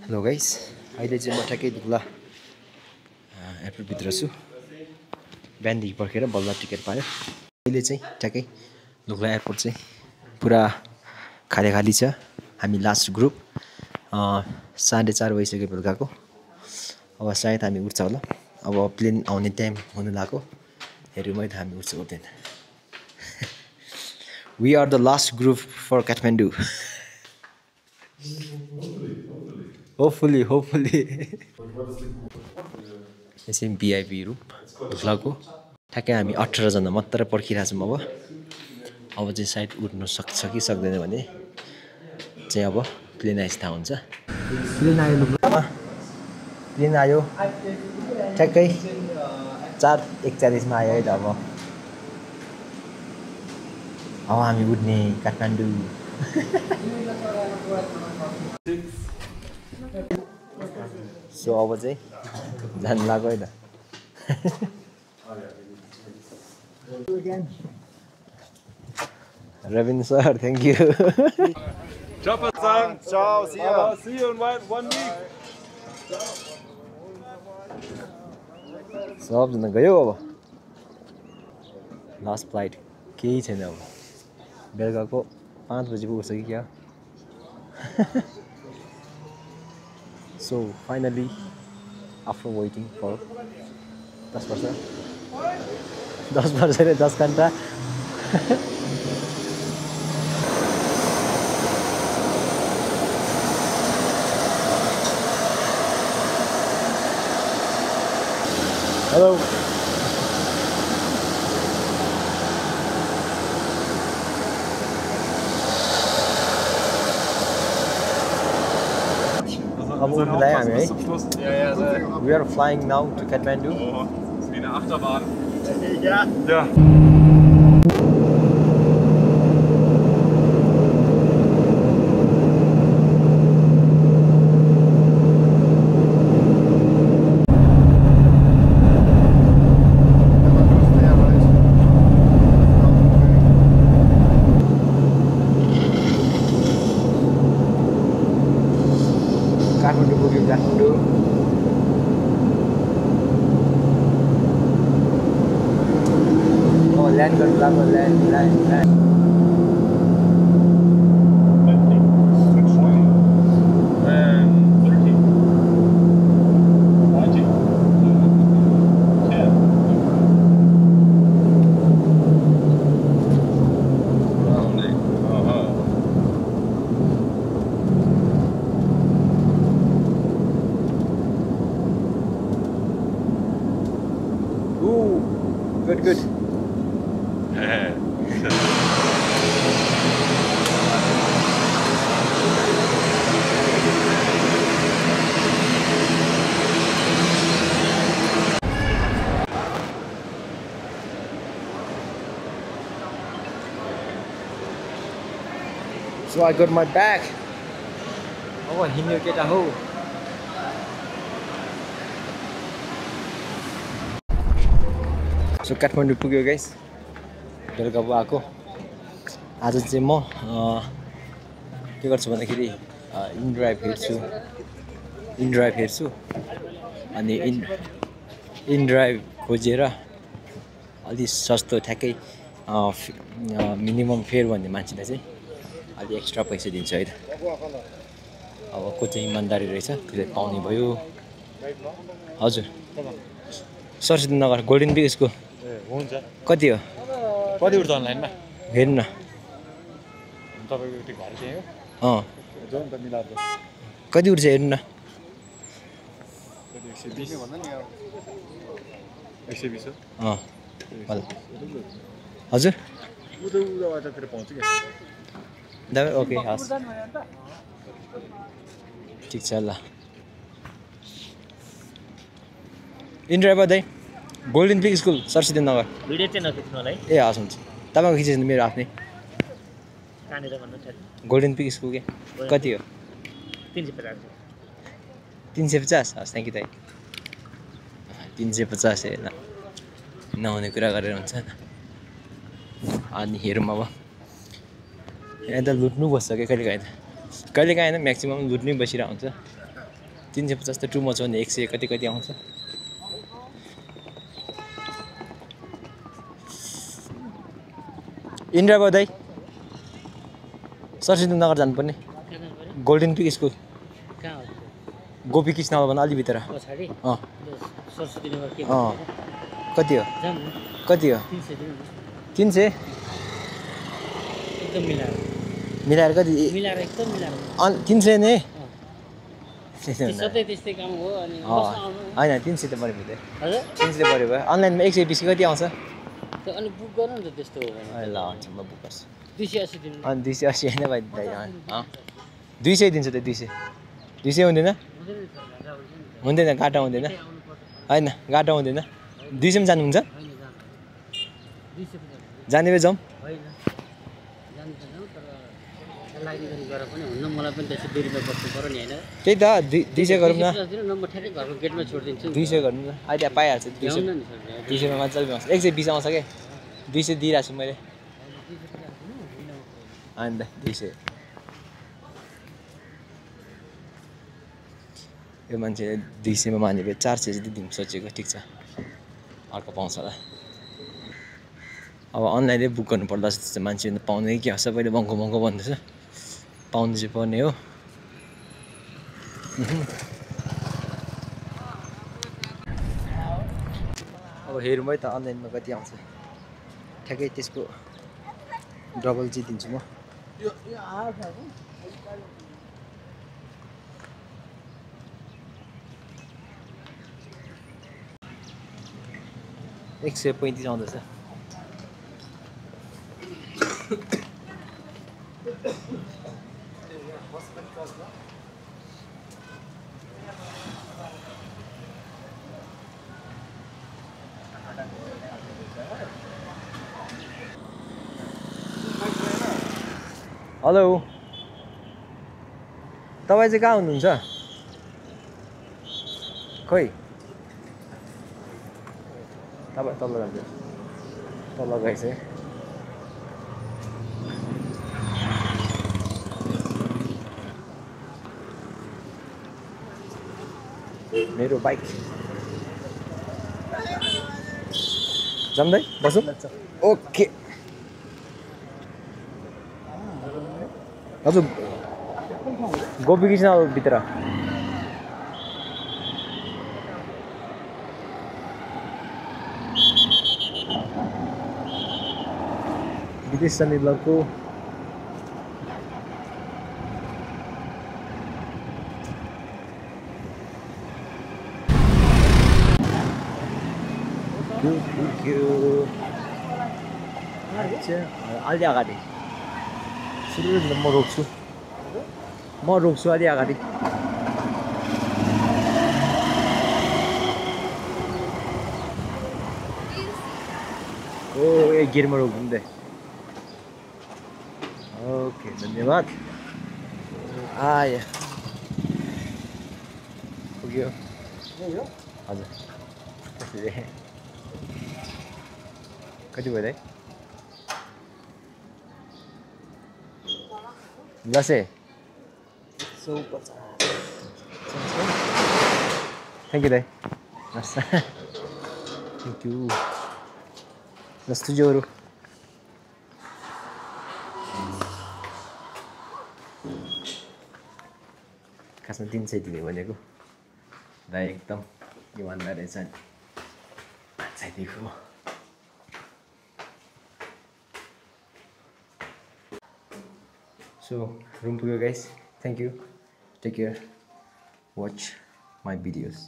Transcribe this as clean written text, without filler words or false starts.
Hello guys, अहिले चाहिँ म ठ्याक्कै दुख्ला एयरपोर्टभित्र छु। बिहानदेखि पर्खेर बल्ल टिकट पायो। अहिले चाहिँ ठ्याक्कै दुख्ला एयरपोर्ट चाहिँ पुरा खाली छ। हामी लास्ट ग्रुप 4:30 भइसक्यो बेलुकाको। अब सायद हामी उठ्छ होला। अब प्लेन आउने टाइम हुनु लाग्यो। हेरौँ है त हामी उठ्छ उठ्दैन। We are the last group for Kathmandu. Hopefully. यसै भिआइपी रूप दुख्लाको ठ्याक्कै हामी 18 जना मात्र पर्खिरहेछौँ। अब चाहिँ सायद उठ्नु सक्छ कि सक्दैन भने चाहिँ अब प्लेन आएपछि थाहा हुन्छ। प्लेन आयो दुख्लामा, प्लेन आयो ठ्याक्कै 4:41 मा आयो है त। अब हामी उठ्ने काठमाडौँ। सो अब चाहिँ जानु लाग्यो है त। Ravin sir, thank you. Chopper son, ciao, see you in 1 week. सबजना गयो अब। लास्ट फ्लाइट केही छैन अब। बेलुकाको 5 बजी पुग्छ कि क्या। So finally, after waiting for 10 घन्टा Hello. We are flying now to Kathmandu. Oh, ist wie eine Achterbahn. Ja. Kathmandu पुग्यो काठमाडौँ। ल्यान्ड गर्नु लाग्यो। Land Good. So I got my bag. Oh, हिँड्यो केटा हो। सो काठमाडौँ पुग्यो गाइस। बेलुका पो आएको। आज चाहिँ म के गर्छु भन्दाखेरि इनड्राइभ हेर्छु अनि इनड्राइभ खोजेर अलि सस्तो ठ्याक्कै मिनिमम फेयर भन्ने मान्छेलाई चाहिँ अलि एक्स्ट्रा पैसा दिन्छु है त। अब को चाहिँ इमान्दारी रहेछ त्यसले पाउने भयो। हजुर Saraswati Nagar golden pick school हुन्छ। कति हो? कति उठ्छ अनलाइनमा? हेर्नु न। तपाईको त्यो घर चाहिँ हो? जाउँ त मिलाएर। कति उठ्छ हेर्नु न। 120 भन्दा नि 120 हो? हजुर उतातिर पाउँछ क्या। दाइ ओके हस् ठिक छ ल। इनड्राइभ दाइ golden pick school Saraswati Nagar. Video चाहिँ नखिच्नु होला है। ए हस् हुन्छ। तपाईँको खिचेछ मेरो आफ्नै। कहाँनिर भन्नु छ? गोल्डन पिक स्कुल के कति हो? 350। 350 हस् थ्याङ्क यू दाइ। 350 हेर्न नहुने कुरा गरेर हुन्छ नि। अनि हेरौँ अब। यहाँ त लुट्नु बस्छ क्या कहिलेकाहीँ त। कहिलेकाहीँ होइन म्याक्सिमम् लुट्नै बसिरहेको हुन्छ। 350 त टु मच हो नि 100 कति कति आउँछ इन्डिया बधाई सरस्वती नगर जानुपर्ने गोल्डन पिक स्कुल कहाँ हो गोपी कृष्ण भवन अलि भित्र पछाडि अँ सरस्वती नगर के अँ कति हो जाम कति हो 300 दिनु 300 एकदम मिलाएर मिलाएर कति मिलाएर एकदम मिलाएर 300 नै सधैँ त्यस्तै काम हो अनि होइन 300 त बढी भयो हजुर 300 बढी भयो अनलाइनमा 120 कति आउँछ त्यो अनि बुक गर्नु नि त त्यस्तो हो भने ल हुन्छ म बुक गर्छु 280 दिनु अनि 280 होइन भाइ 200 दिन्छु त 200 200 हुँदैन हुँदैन गाटा हुँदैन होइन गाटा हुँदैन 200 मा जानुहुन्छ जाने भए जाउँ होइन जानु त जाउँ तर लागिरहनु गरेर पनि हुन्न मलाई पनि त्यसै दुरीमा बस्नु पर्यो नि होइन त्यही त 200 गरौँ न दिनु न म ठ्याक्कै घरको गेटमा छोडिदिन्छु 200 गर्नु न अहिले पाइहाल्छ 200 ल्याउनु नि सर 200 मा मजाले पाउँछ 120 आउँछ क्या 200 दिइरहेको छु मैले अन्त 200 यो मान्छेले 200 मा माने भए 400 जति दिनु सोचेको ठिक छ अर्को पाउँछ होला अब अनलाइनले बुक गर्नु पर्दा जस्तो मान्छे पाउने कि सबैले महँगो महँगो भन्दैछ पाउनु चाहिँ पर्ने हो अब हेरौँ है त अनलाइनमा कति आउँछ ठ्याक्कै त्यसको डबल चाहिँ दिन्छु म एक 135 आउँदैछ हेलो तपाईँ चाहिँ कहाँ हुनुहुन्छ खोइ तपाईँ तल जान्छ तल गएछ मेरो बाइक जम्दै बसौँ ओके हजुर गोपी कृष्ण भित्र विदेश जाने ब्लगको अलि अगाडि सुरु म रोक्छु अलि अगाडि ओ एक गियरमा रोक्नु दे ओके धन्यवाद आयो पुग्यो हजुर कति भयो दाइ लसे 150 थ्याङ्क यू दाइ थ्याङ्क यू जस्तो जोरो खासमा 300 दिने भनेको दाइ एकदम इमान्दार रहेछ नि मान्छेदेखि So, room to go guys. Thank you. Take care. Watch my videos.